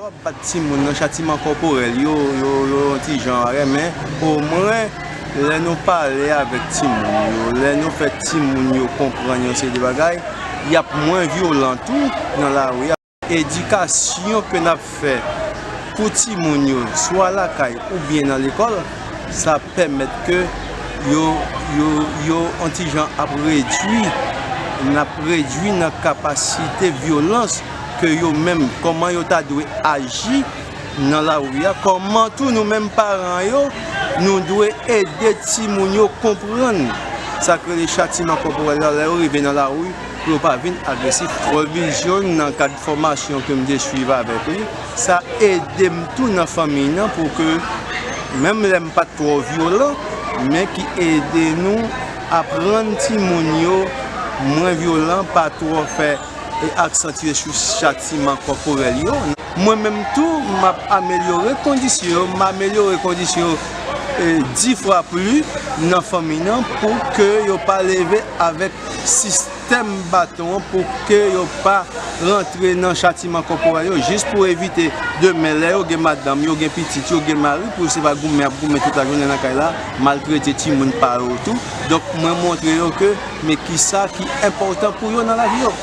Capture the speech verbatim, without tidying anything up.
Bat timoun nan, chatiman kòporèl yo, yo, yo yon ti jan arè, men omwen lè nou pale avèk timoun yo, lè nou fè timoun yo konprann yon seri de bagay, y ap mwen vyolan tou nan lari a. Edikasyon ke n ap fè pou timoun yo, swa lakay oubyen nan lekòl, sa pèmèt ke yo, yo, yo yon ti jan ap redui, n ap redui nan kapasite vyolans ke yo menm, kòman yo ta dwe aji nan lari a, kòman tou nou menm paran yo, nou dwe ede timoun yo konprann sa k rele chatiman kòporèl la, lè yo rive nan lari, pou yo pa vin agresif. Revizyon nan kad fòmasyon ke m te swiv avèk li, sa ede m tou nan fanmi nan pou ke, menm lè m pa t twò vyolan, men ki ede nou aprann timoun yo mwen vyolan, pa twò fè e aksantye sou chatiman kòporèl yo. Mwen menm tou, m ap amelyore kondisyon yo, m amelyore kondisyon yo e, dis fwa pli nan fanmi nan pou ke yo pa leve avèk sistèm baton an, pou ke yo pa rantre nan chatiman kòporèl yo, jis pou evite demen, lè yo gen madanm, yo gen pitit, yo gen mari, pou se pa goumen ap goumen tout lajounen nan kay la, maltrete timoun pa yo tou. Donk, mwen montre yo ke men kisa ki enpòtan pou yo nan lavi yo.